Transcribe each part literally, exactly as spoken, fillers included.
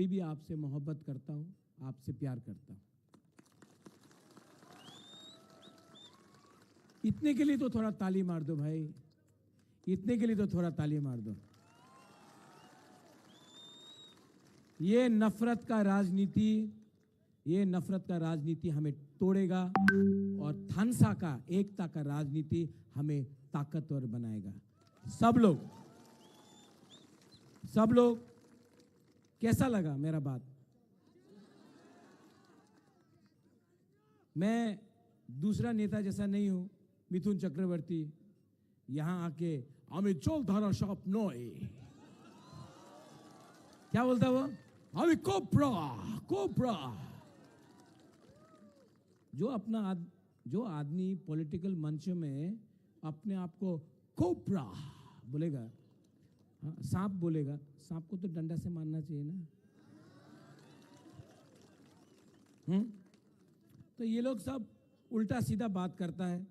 भी आपसे मोहब्बत करता हूँ, आपसे प्यार करता हूँ। इतने के लिए तो थोड़ा ताली मार दो भाई, इतने के लिए तो थोड़ा ताली मार दो। ये नफरत का राजनीति, ये नफरत का राजनीति हमें तोड़ेगा और थानसा का, एकता का राजनीति हमें ताकतवर बनाएगा। सब लोग, सब लोग, कैसा लगा मेरा बात? मैं दूसरा नेता जैसा नहीं हूं, मिथुन चक्रवर्ती। यहाँ आके, "আমি জলধারা সাপ নই।" क्या बोलता वो? "আমি কোবরা, কোবরা।" जो अपना आद-, जो आदमी पॉलिटिकल मंच में अपने आप को कोबरा बोलेगा, हाँ, सांप बोलेगा, सांप को तो डंडा से मारना चाहिए ना। हम्म? तो ये लोग सब उल्टा सीधा बात करता है।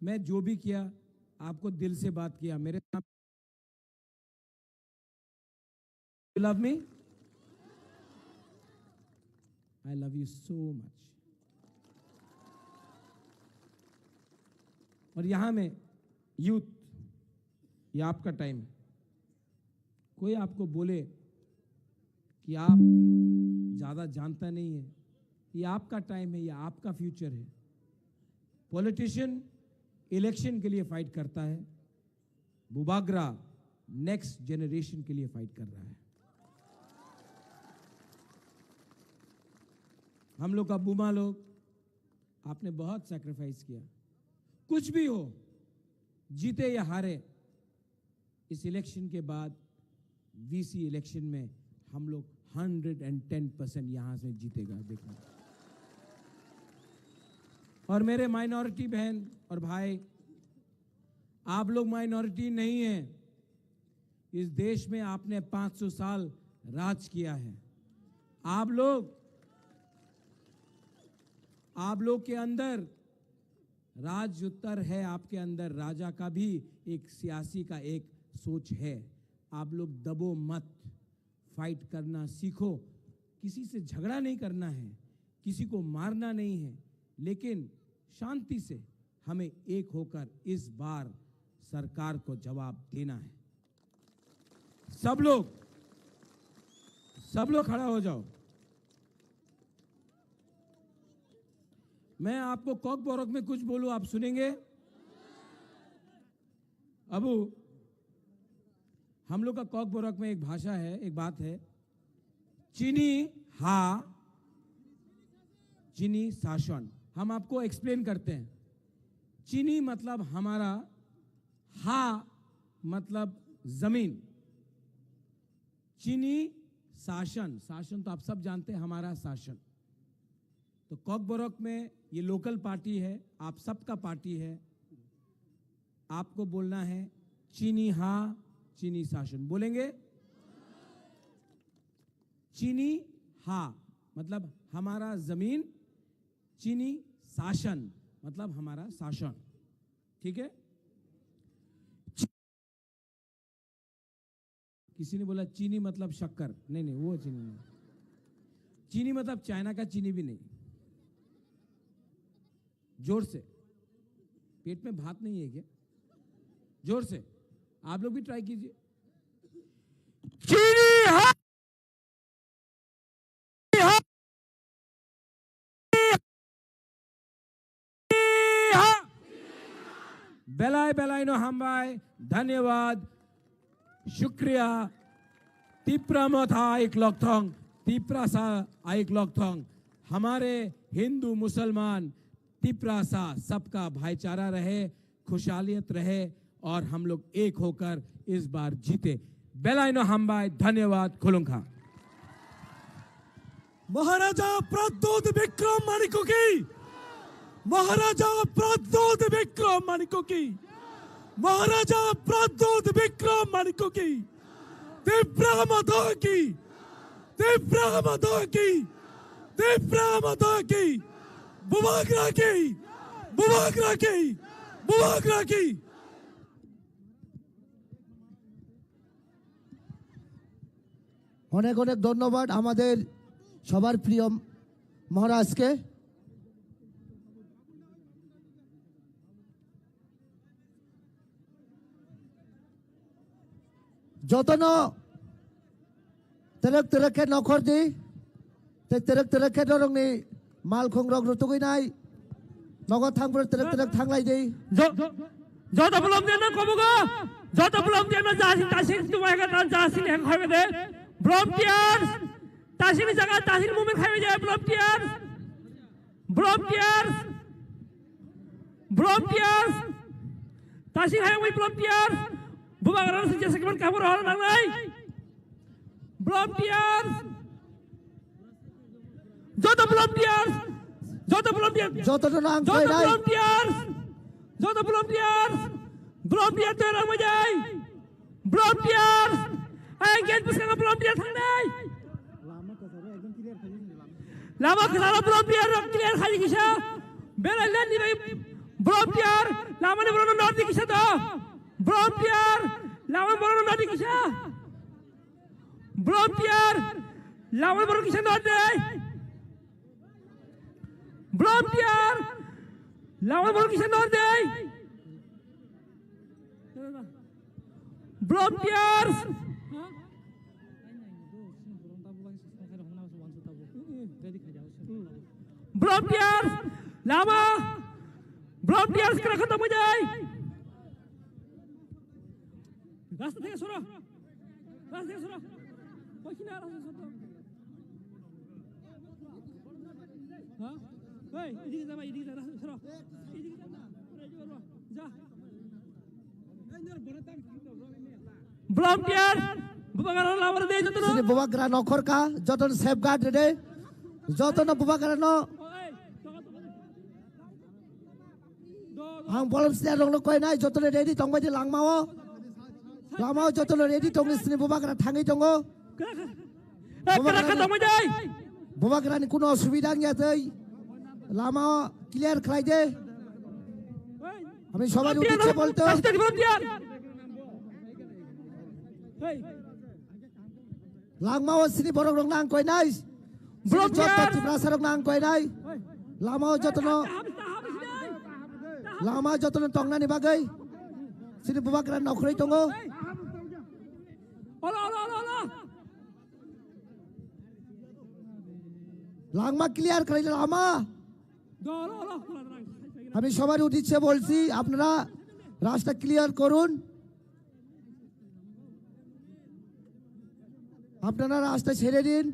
मैं जो भी किया, आपको दिल से बात किया। मेरे साथ, you love me? I love you so much. और यहाँ में यूथ, ये आपका टाइम है। कोई आपको बोले कि आप ज़्यादा जानता नहीं है, ये आपका टाइम है, ये आपका फ्यूचर है। पॉलिटिशियन इलेक्शन के लिए फाइट करता है, बुबागरा नेक्स्ट जनरेशन के लिए फाइट कर रहा है। हम लोग का बुमा लोग, आपने बहुत सैक्रिफाइस किया। कुछ भी हो, जीते या हारे, इस इलेक्शन के बाद वीसी इलेक्शन में हम लोग हंड्रेड एंड टेन परसेंट यहाँ से जीतेगा, देखो। और मेरे माइनॉरिटी बहन और भाई, आप लोग माइनॉरिटी नहीं है। इस देश में आपने पाँच सौ साल राज किया है। आप लोग, आप लोग के अंदर राज उत्तर है, आपके अंदर राजा का भी एक सियासी का एक सोच है। आप लोग दबो मत, फाइट करना सीखो। किसी से झगड़ा नहीं करना है, किसी को मारना नहीं है, लेकिन शांति से हमें एक होकर इस बार सरकार को जवाब देना है। सब लोग, सब लोग खड़ा हो जाओ। मैं आपको कॉकबोरोक में कुछ बोलूं, आप सुनेंगे? अबू, हम लोग का कॉकबोरोक में एक भाषा है, एक बात है, चीनी हा, चीनी शासन। हम आपको एक्सप्लेन करते हैं। चीनी मतलब हमारा, हा मतलब जमीन, चीनी शासन, शासन तो आप सब जानते हैं, हमारा शासन। तो कॉकबोरोक में ये लोकल पार्टी है, आप सबका पार्टी है। आपको बोलना है चीनी हा, चीनी शासन। बोलेंगे? चीनी हा मतलब हमारा जमीन, चीनी शासन मतलब हमारा शासन। ठीक है? किसी ने बोला चीनी मतलब शक्कर, नहीं, नहीं, वो चीनी नहीं। चीनी मतलब चाइना का चीनी भी नहीं। जोर से, पेट में भात नहीं है क्या? जोर से, आप लोग भी ट्राई कीजिए। चीनी हा, हा, ha! Belai belai no hambai, dhanyawad, shukriya. Tipra motha aik lokthong, Tiprasa aik lokthong. हमारे हिंदू मुसलमान तिप्रासा सबका भाईचारा रहे, खुशहालियत रहे और हम लोग एक होकर इस बार जीते। Belai no hambai, dhanyawad, khulungkha. Maharaja Pradyot Bikram Manikya ki! Maharaja Pradyot Bikram Manikya ki! Maharaja Pradyot Bikram Manikya ki! Tipra Mata ki! Tipra Mata ki! Tipra Mata ki! Bubagra ki! Bubagra ki! Bubagra ki! অনেক অনেক ধন্যবাদ আমাদের সবার প্রিয় মহারাজকে। Jotono terek terek khe nokhor di, tei terek terek khe norokni malkhung rok rutugwi nai. Nogo thangphuru terek terek thanglai di. Jo-, joto bolom dia no kobogo, joto bolom dia no jasi tasi tumai ka tan jasi heng khai de. Volunteers, tasi ni jaga tasi ni movement khai de volunteers. Volunteers! Volunteers! Tasi hai wngwi volunteers! Bubagra no sijak sakimani kabur hor nangnai. Volunteers! Joto volunteers! Joto volunteers! Joto no ang Joto khainai. Volunteers! Joto volunteers! Volunteer twi rang majai! Volunteers! Ayang gate bwskango volunteer thangnai! Lama kwcharo volunteer rok clear khai kisa. Belai late ni bai volunteer lama ni borok no nordi kisa do. Volunteer lama ni borok no nordi kisa. Volunteer lama ni borok kisa nordi. Volunteer lama ni borok kisa nordi. Volunteers! Volunteers! Lama! Volunteers kena khatam bajai! Rasta theke soro! Rasta theke soro! Kochina rasta soro! Ha? Hey, idike jaba, idike jaba, soro. Idike jaba. Ja. Volunteer, bubagra lamar de jotono. Sini bubagra nokhor ka, jotono safeguard de. Jotono bubagra no. Ang volunteer rok no koinai, jotono ready tongbai di langmao. Langmao jotono ready tongni sini bubagra thangwi tongo. Bubagra ni kuno osubida wngya tei lama clear khlai de. Ami sobai udiche bolto. Langmao sini borok rok nang koinai. Sini joto Tiprasa rok nang koinai. Lamao jotono, lama jotono tongnani bagwi sini bubagra nokhorwi tongo. Langma clear khlai lama. আমি সবার উদ্দেশ্যে বলছি, আপনারা রাস্তা ক্লিয়ার করুন, আপনারা রাস্তা ছেড়ে দিন।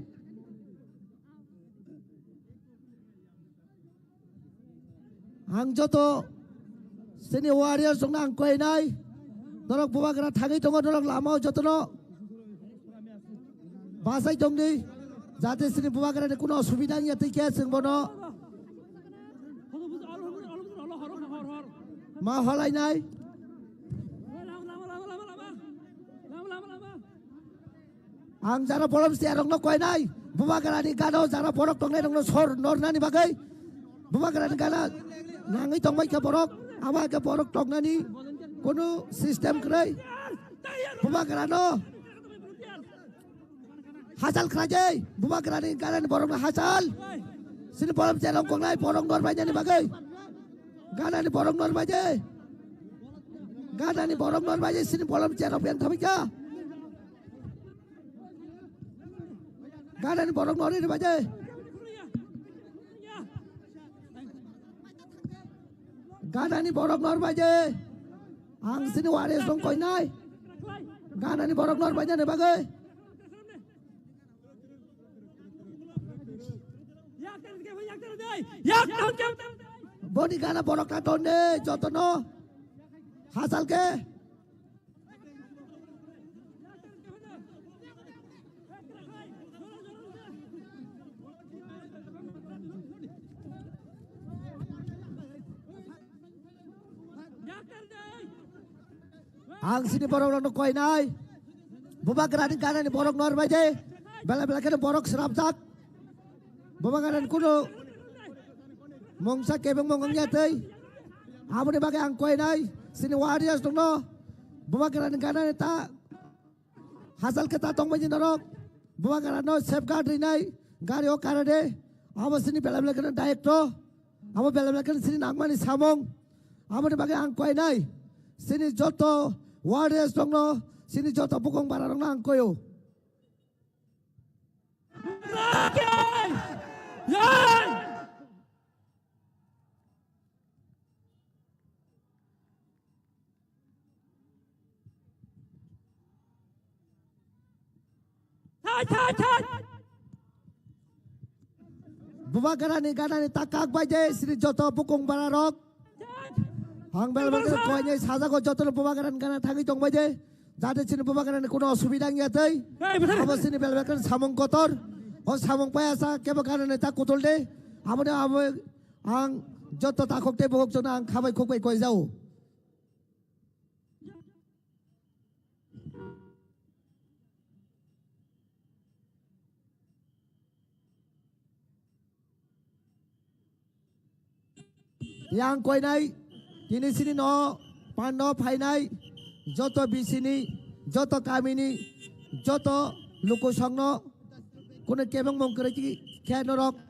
Ang joto sini warriors rokno ang koinai. Norok bubagra thangwi tongo, norok lamao jotono bachai tongdi. Jate sini bubagrani kuno osubida wngya tei khe chwng bono ma holainai. Ang jara bolom siya rokno koinai, bubagrani gana jara borok tongnai rokno sor nornani bagwi, bubagrani gana nangwi tongbai kha borok, abo hai khe borok tongnani kunu system kwrwi. Bubagrano hachal khlai di, bubagrani ganani borokno hachal. Sini bolom siya rok tongnai borok norbainani bagwi, ganani borok norbai di, ganani borok norbai di, sini bolom siya rok beng thabai kha. Ganani borok nori ni baje. Ganani borok nor baje. Ang sini waris dong koinai. Ganani borok nor baje ni bagai. Boni gana borok ka tonne jotono. Hasal ke. Ang sini borok rok no koinai. Bubagrani ganani borok nor baje. Bela bela khe borok srapjak. Bubagrani kuno mungsa kebeng mung wngya tei. Aboni bagwi ang koinai. Sini warriors dongno. Bubagrani ganani ta. Hachal khe ta tongbai di norok. Bubagrano safeguard rinai, gari o karade, abo sini belai belai kheno daitto, abo belai belai kheno sini nangmani samung, aboni bagwi ang koinai, sini joto warriors rokno, sini joto bukung bara rokno ang koyo. Thai, thai, thai. Bubagrani ganani takak bai de sini joto bukung bara rok. Ang bel bel koinai sajago joto Bubagrani gana thangwi tong bai de. Jate sini Bubagrani kuno osubida wngya tei. Hey, bwthar. Abo sini bel bel samung kotor. O samung paya sa kebo ganani tak kutul de. Aboni abo ang joto takhok tei bukhuk jono ang khabai khukbai koi jao. Yang koinai, tini sini no, pando phainai, joto bisini, joto kamini, joto lukusongno, kuno kebeng mong kwrwi khe norok,